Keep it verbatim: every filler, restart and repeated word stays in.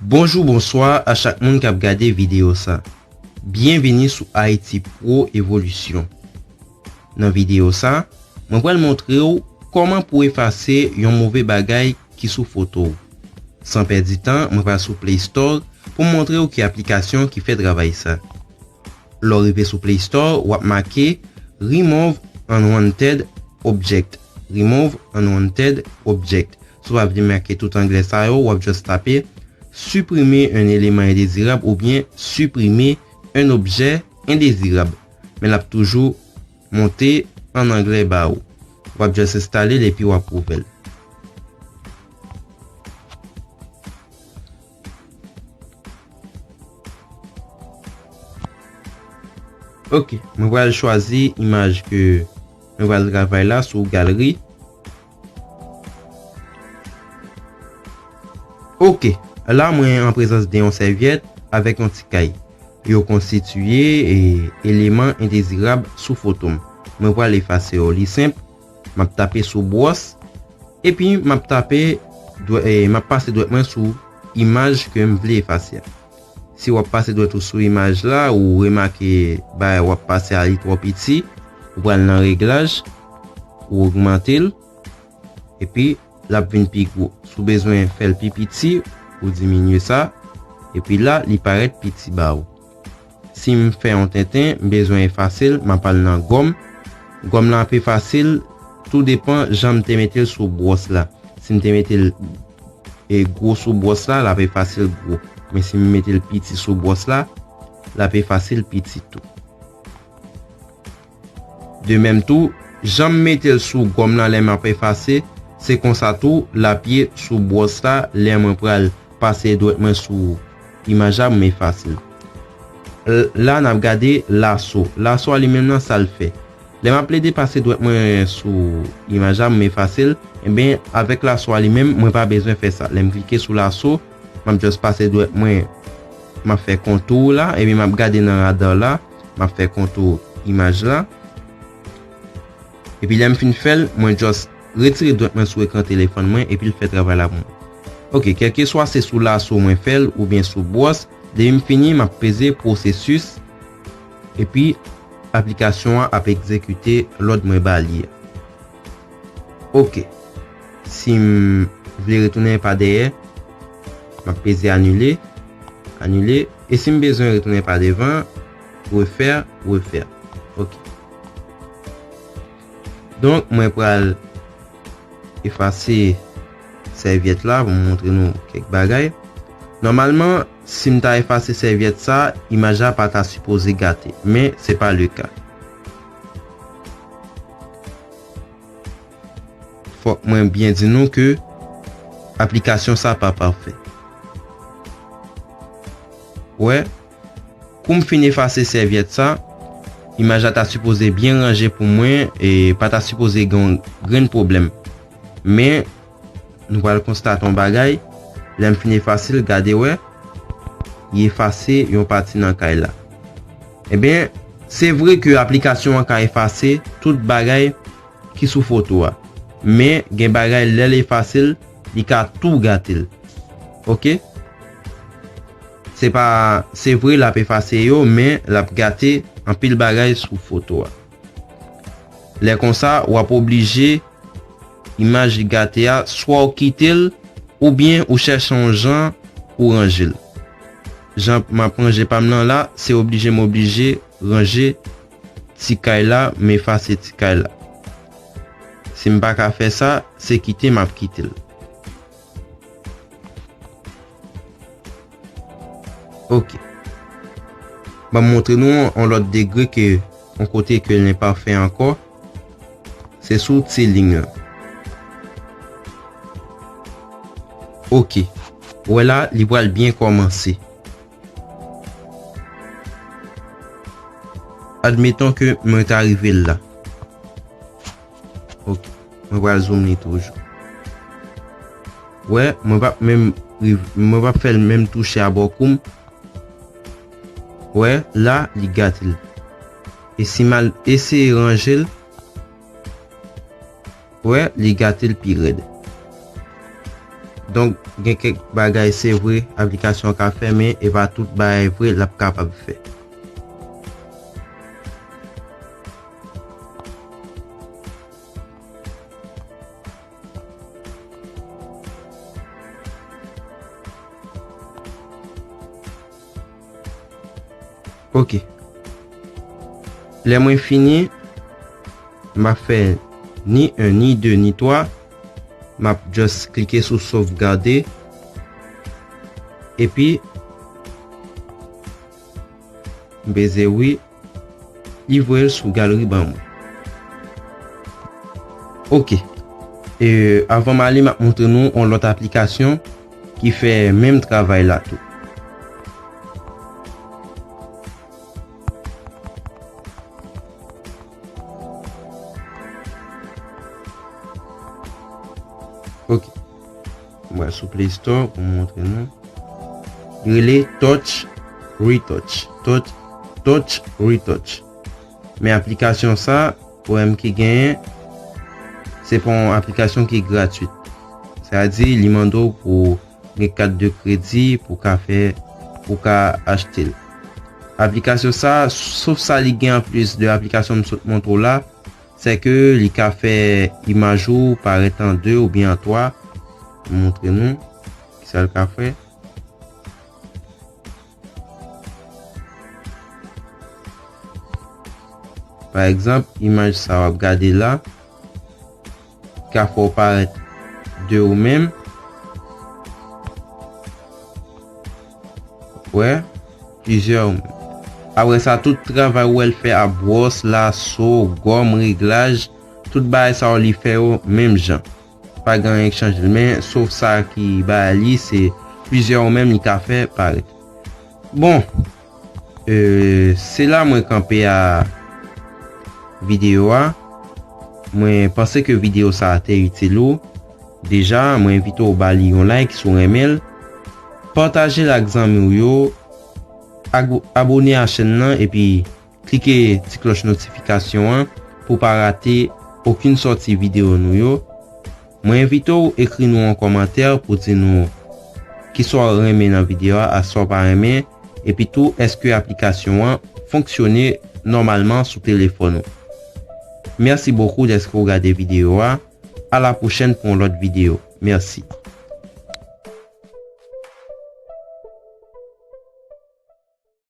Bonjou, bonswa a chak moun k ap gade videyo sa. Byenvini sou Haïti Pro Evolution. Nan videyo sa, mwen pral montre w kòman pou efase yon move bagay ki sou foto w. San pèdi tan, mwen pral sou Play Store pou m montre w ki aplikasyon ki fè travay sa. Lè w rive sou Play Store, w ap make Remove Unwanted Object. Remove Unwanted Object. Si w pa vle make tout anglè sa yo, w ap just tape Supprimer un élément indésirable oubyen Supprimer un objet indésirable. Men l ap toujou monte an anglè ba ou. W ap just enstale l epi w ap ouvè l. Ok, mwen pral chwazi imaj ke mwen pral travay la sou galri. Ok, la mwen an prezans de yon sèvyèt avèk yon ti kay. Yo konstitiye e, eleman endezirab sou foto m. Mwen pral efase yo, li senp. M ap tape sou bwòs, epi m ap tape dwè-, e, m ap pase dwèt mwen sou imaj ke m vle efase a. Si w ap pase dwèt ou sou imaj la, ou remake bagay w ap pase a li twò piti, ou pral nan reglaj, ou ogmante l, epi l ap vin pi gwo. Si w bezwen fè l pi piti, ou diminye sa, epi la, li parèt piti ba ou. Si m fè yon tenten, m bezwen efase l, m ap al nan gòm. Gòm lan ap efase l, tou depan jan m te mete l sou bwòs la. Si m te mete l, e, gwo sou bwòs la, l ap efase l gwo. Men si m mete l piti sou bwòs la, l ap efase l piti tou. De menm tou, jan m mete l sou gòm lan lè m ap efase, se konsa tou l ap ye sou bwòs la lè mwen pral pase dwèt mwen sou imaj la pou m efase l. L-, la n ap gade laso. Laso a li menm nan sa l fè. Lè m ap plede pase dwèt mwen sou imaj la pou m efase l, enben avèk laso a li menm, mwen pa bezwen fè sa. Lè m klike sou laso, m ap just pase dwèt mwen, m ap fè kontou la, epi m ap gade nan radar la, m ap fè kontou imaj la. Epi lè m fin fè l, mwen just retire dwèt mwen sou ekran telefòn mwen, epi l fè travay la pou mwen. Ok, kèlkeswa se sou laso mwen fè l oubyen sou bwòs, depi m fini, m ap peze pwosesis, epi aplikasyon an ap egzekite lòd mwen ba li a. Ok. Si m vle retounen pa dèyè, m ap peze anile, anile. E si m bezwen retounen pa devan, refè, refè. Ok. Donk, mwen pral efase sèvyèt la pou m montre nou kèk bagay. Nòmalman, si m ta efase sèvyèt sa, imaj la pa ta sipoze gate, men se pa le ka. Fòk mwen byen di nou ke aplikasyon sa pa pafè. Wè, kou m fin efase sèvyèt sa, imaj la ta sipoze byen ranje pou mwen e pa ta sipoze gen yon grenn pwoblèm. Men, nou pral konstate yon bagay, lè m fin efase l, gade wè, li efase yon pati nan kay la. Ebyen, se vre ke aplikasyon an ka efase tout bagay ki sou foto a. Men, gen bagay lè l efase l, li ka tou gate l. Ok? Se pa, se vre l ap efase yo, men l ap gate anpil bagay sou foto a. Lè konsa, w ap oblije imaj li gate a, swa w kite l, oubyen ou chèche yon jan pou ranje l. Jan m ap ranje pa m nan la, se oblije m oblije ranje ti kay la, m efase ti kay la. Si m pa ka fè sa, se kite m ap kite l. Ok. Ban m montre nou yon lòt degre ke yon kote ke l enpafè ankò. Se sou ti liy lan. Ok. Ou wè la, li pral byen kòmanse. Admeton ke mwen ta rive la. Ok. Mwen pral zoom li toujou. Wè, mwen p ap menm riv-, mwen p ap fè l menm touche a bò kou m. Wè, la, li gate l. E si m al eseye ranje l, wè, li gate l pi rèd. Donk, gen kèk bagay, se vre, aplikasyon an ka fè, men e pa tout bagay vre l ap kapab fè. Ok. Lè mwen fini, m ap fè ni en, ni de, ni twa. M ap just klike sou sovgade. Epi, m peze wi. Li voye l sou galri ban mwen. Ok. E, avan m ale, m ap montre nou yon lòt aplikasyon ki fè menm travay la tou. Ok. Mwen sou Play Store pou m montre nou. Li rele Touch Retouch. Touch, Touch Retouch. Men aplikasyon sa, pwoblèm ki genyen, se pa yon aplikasyon ki gratwit. Sa di, li mande w pou gen kat de kredi pou ka fè, pou ka achte l. Aplikasyon sa, sof sa li gen anplis de aplikasyon m sot montre w la, se ke li ka fè imaj ou parèt an de oubyen an twa. M montre nou kisa l ka fè. Pa egzanp, imaj sa w ap gade la, ka fè w parèt de ou menm. Wè, plizyè ou menm. Apre sa, tout travay ou wè l fè a bwòs, laso, gòm, reglaj, tout bagay sa yo li fè yo menm jan. Pa gen anyen k chanje l, men sof sa ki bagay li, se plizyè ou menm li ka fè parèt. Bon, e, se la mwen kanpe a videyo a. Mwen panse ke videyo sa a te itil ou. Deja, mwen envite w ba li yon like si w renmen l. Pataje l ak zanmi w yo. Ag-, abone a chèn nan epi klike ti klòch notifikasyon an pou w pa rate okenn sòti videyo nou yo. Mwen envite w ekri nou yon kòmantè pou di nou kisa w renmen nan videyo a, ak sa w pa renmen, epi tou èske aplikasyon an fonksyone nòmalman sou telefòn ou. Mèsi bokou dèske w gade videyo a. A la pwochèn pou yon lòt videyo. Mèsi.